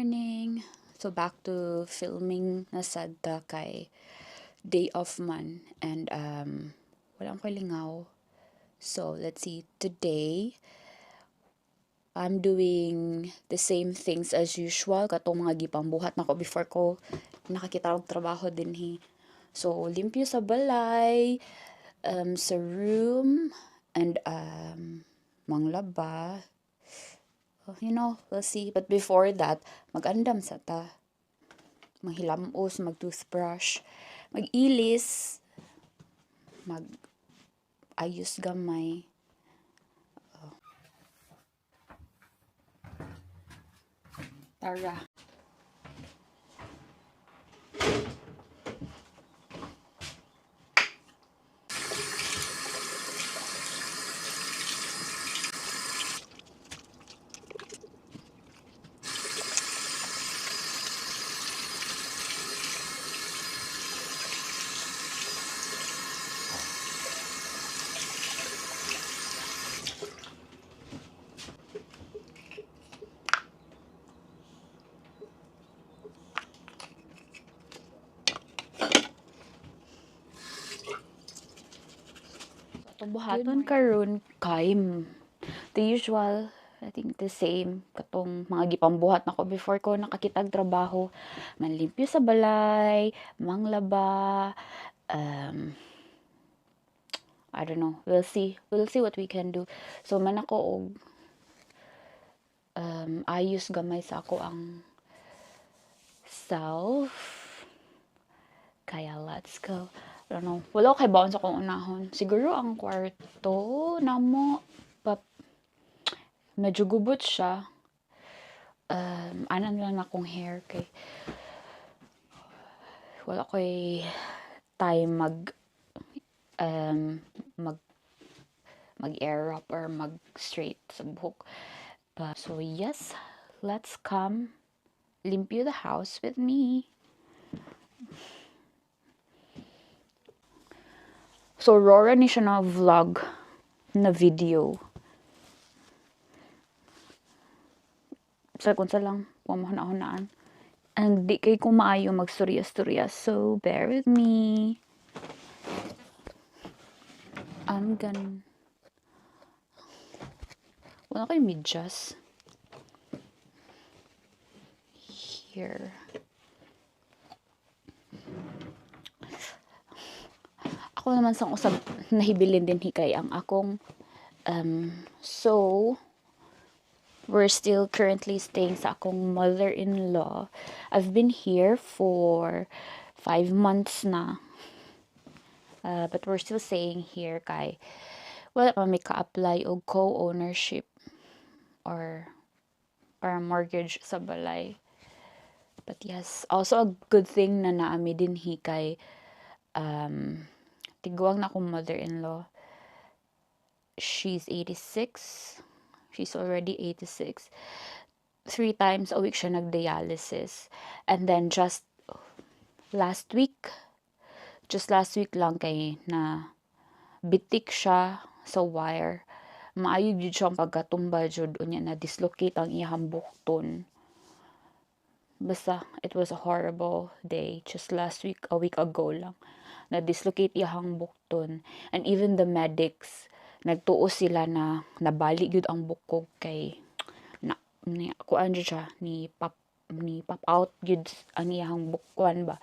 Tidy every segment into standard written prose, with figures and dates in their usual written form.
Morning. So back to filming na sad ta kay day off man and wala akong lingaw. So let's see, today I'm doing the same things as usual katong mga gipambuhat nako before ko nakakita og trabaho dinhi. So limpyo sa balay, sa room and manglaba. We'll see. But before that, mag-andam sa ta. Manghilamos, mag-toothbrush, mag-ilis, mag-ayos gamay. Oh. Tara. Atong buhaton karon kay the usual, I think the same katong mga gipambuhat nako before ko nakakitag trabaho, manlimpyo sa balay, manglaba, I don't know, we'll see. We'll see what we can do. So man ako og ayos gamay sa ako ang self. Kaya let's go. I don't know. Wala ko kay baon sa akong unahon. Siguro ang kwarto namo pa medyo gubot siya. Anan lang akong hair kay wala ko'y time mag air up or mag straight sa buhok. But so yes, let's come limpyo the house with me. So Rora ni siya na vlog na video. Sa kung sa lang, pamahuna-hunaan. And di kay ko maayo magstorya-storya. So bear with me. I'm gonna... Wala kayo medyas. Here. Ako naman sang usab nahibilin din hikay ang akong so we're still currently staying sa akong mother-in-law. I've been here for 5 months na. But we're still staying here kay wala pa may ka-apply og co-ownership or para mortgage sa balay. But yes, also a good thing na naami din hi kay tiguang na akong mother-in-law. She's 86. She's already 86. 3 times a week siya nag-dialysis. And then just last week lang kay na bitik siya sa wire. Maayo jud siyang pagkatumba jud unya na dislocate ang iyang bukton. Basta it was a horrible day. Just last week, a week ago lang, na dislocate iyang bukton. And even the medics, nagtuo sila na nabali gyud ang bukog kay na ni kuan jud siya, ni pop out gyud ang iyang bukwan ba.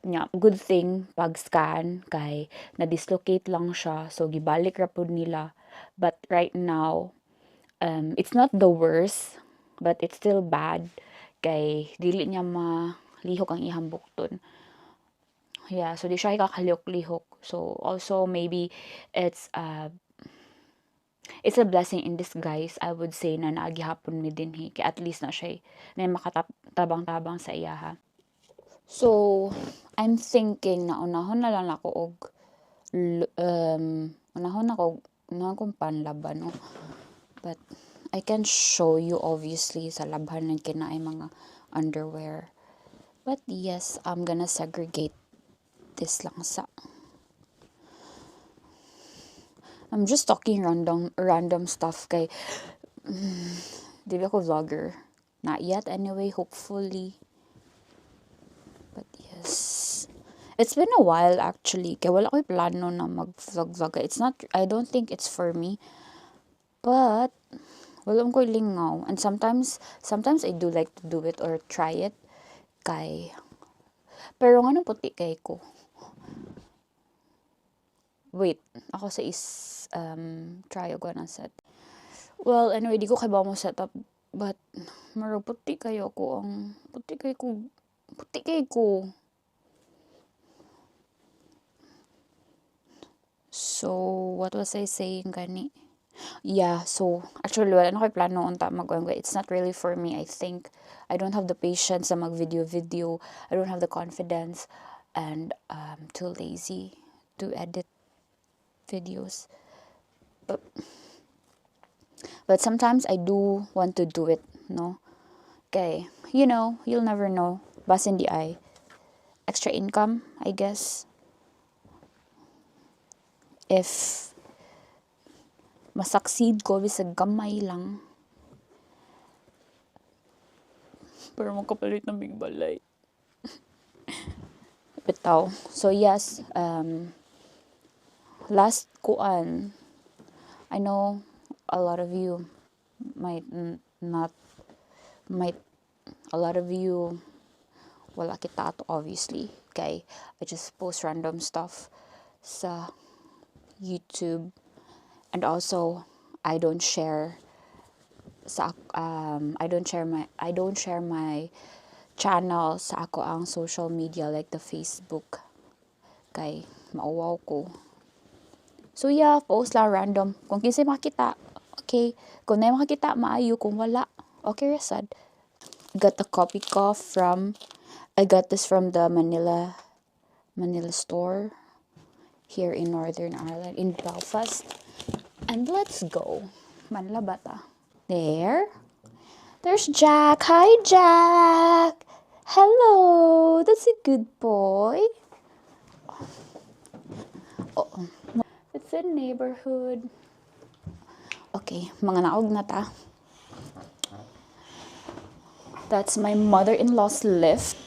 Nya, good thing pag scan kay na dislocate lang siya, so gibalik ra pud nila. But right now, it's not the worst, but it's still bad kay dili niya malihok ang iyang bukton. Yeah, so di siya kakalihok-lihok. So also maybe it's a blessing in disguise, I would say, na naagihapon mi dinhi kay at least na siya na makatabang-tabang sa iyaha. So I'm thinking na unahon na lang ako og unahon ako unahon kong panlaba, no? But I can show you obviously sa labhan ng kinaay mga underwear. But yes, I'm gonna segregate this lang sa. I'm just talking random stuff kay di ba ako vlogger. Not yet anyway, hopefully. But yes. It's been a while actually. Kay wala ko'y plano na mag-vlog-vlog. It's not, I don't think it's for me. But, wala ko'y lingaw. And sometimes I do like to do it or try it. Kay, pero nganong puti kay ko? Wait, ako sa is try og ng set. Well, anyway, di ko kay mo set up. But, murag puti kayo ko ang, puti kay ko, puti kay ko. So, what was I saying gani? Yeah, so, actually, wala na ko'y plano unta mag. It's not really for me, I think. I don't have the patience sa mag-video-video. I don't have the confidence. And I'm too lazy to edit videos. But sometimes I do want to do it, no? Okay, you'll never know. Basin diay. Extra income, I guess. If masucceed ko, bisag gamay lang. Pero makapalit ng big balay. Bitaw. So yes, last kuan, I know a lot of you might not, might, a lot of you wala kita ato obviously. Okay, I just post random stuff sa YouTube, and also I don't share sa I don't share my channel sa ako ang social media like the Facebook kay mauwaw ko. So yeah, post lang random. Kung kinsay makita, okay. Kung naay makakita, maayo. Kung wala, okay ra sad. Got the Kopiko from, I got this from the Manila store here in Northern Ireland, in Belfast. And let's go. Manila bata. There. There's Jack. Hi, Jack. Hello. That's a good boy. Oh, it's a neighborhood. Okay, mga naog na ta. That's my mother-in-law's lift.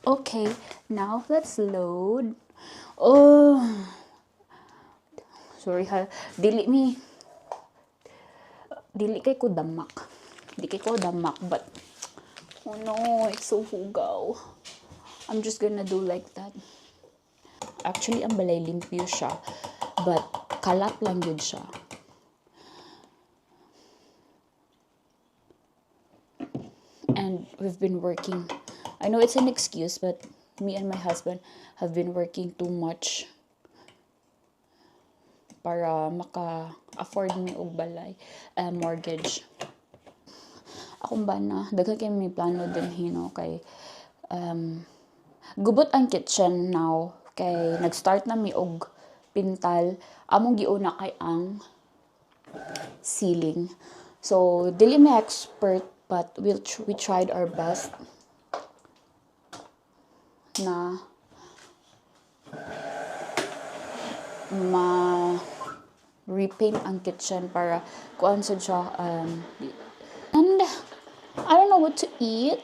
Okay, now let's load. Oh, sorry ha. Dili mi. Dili kay ko damak. Di kay ko damak, but oh no, it's so hugaw. I'm just gonna do like that. Actually, ang balay limpyo siya, but kalat lang yun siya. And we've been working. I know it's an excuse, but me and my husband have been working too much para maka-afford mi og balay, mortgage. Akong bana, daghan kay may plano din hino kay gubot ang kitchen now kay nag-start na mi og pintal. Among giuna kay ang ceiling. So dili mi expert, but we tried our best na ma repaint ang kitchen para kuan sad siya, and I don't know what to eat.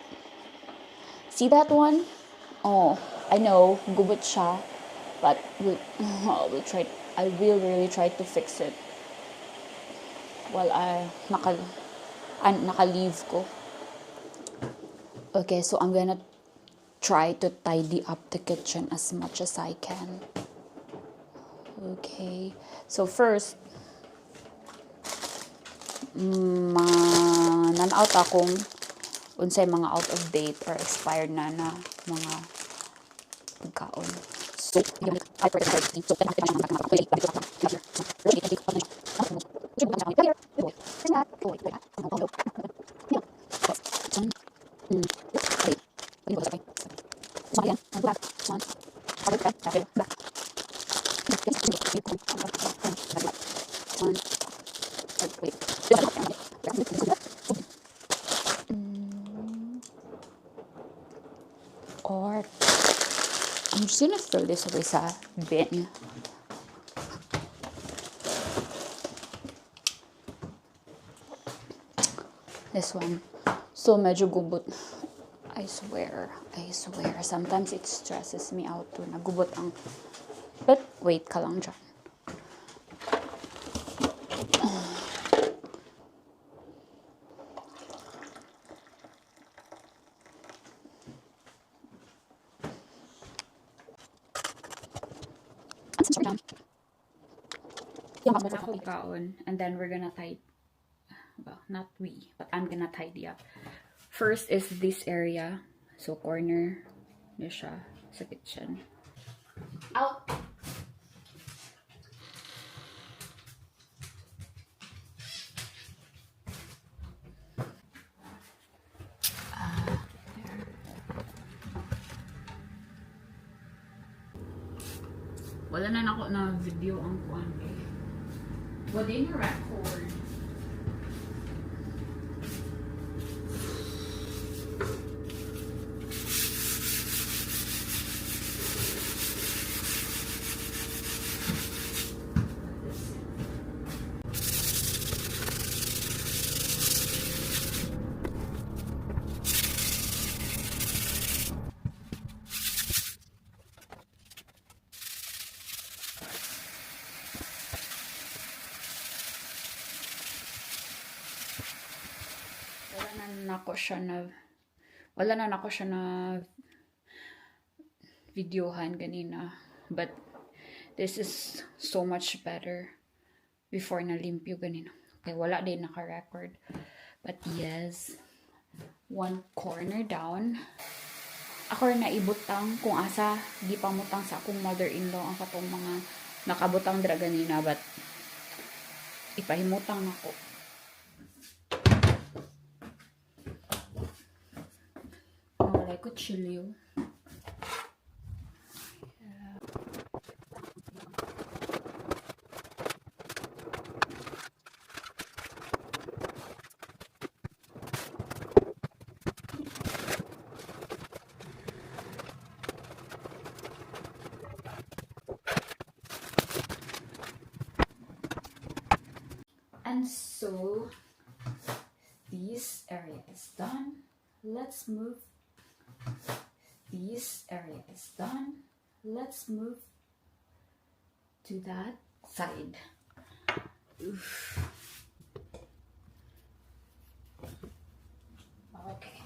See that one? Oh, I know, gubot siya, but we'll try. I will really try to fix it while I naka-leave ko. Okay, so I'm gonna try to tidy up the kitchen as much as I can. Okay, so first, ma-nan-out akong unsay mga out of date or expired na na mga pagkaon. So, or I'm just gonna throw this away sa bin. This one. So medyo gubot. I swear. Sometimes it stresses me out too. Nagubot ang. But wait ka lang dyan. Kaon, and then we're gonna tidy. Well, not we, but I'm gonna tidy up. First is this area. So, corner na siya sa kitchen. Out! There. Wala na nako na video ang kuan eh. Wala na record. Wala na nako siya na videohan ganina, but this is so much better before na limpyo ganina. Okay, wala din naka-record. But yes, one corner down. Ako rin naibutang kung asa gipamutang sa akong mother-in-law ang katong mga nakabutang dira ganina, but ipahimutang nako. Nawalay kutsilyo. And so this area is done. Let's move. This area is done. Let's move to that side. Oof. Okay.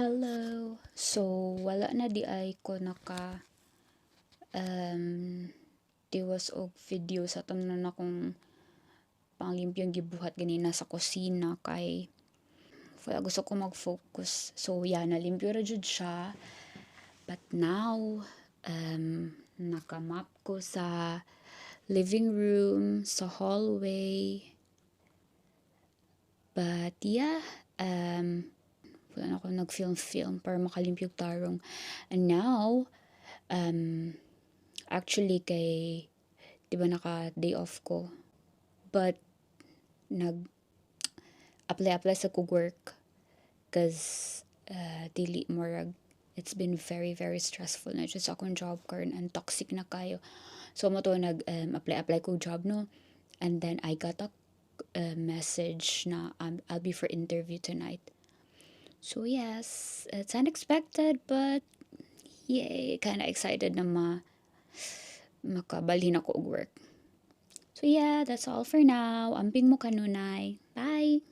Hello. So, wala na diay ko naka tiwas og video sa tanan akong panglimpyong gibuhat ganina sa kusina kay wala gusto ko mag-focus. So, yeah, nalimpyo ra jud siya. But now, naka-mop ko sa living room, sa hallway. But yeah, wala na ako nag-film-film para makalimpyog tarong. And now, actually kay, di ba naka day off ko? But, nag apply-apply sa kog work. 'Cause, dili murag, it's been very, very stressful na jud sa akong job karon and toxic na kayo. So, mao to nag apply-apply kog job, no? And then I got a message na I'll be for interview tonight. So yes, it's unexpected, but yay, kinda excited na makabalhin ako og work. So yeah, that's all for now. Amping mo kanunay. Bye!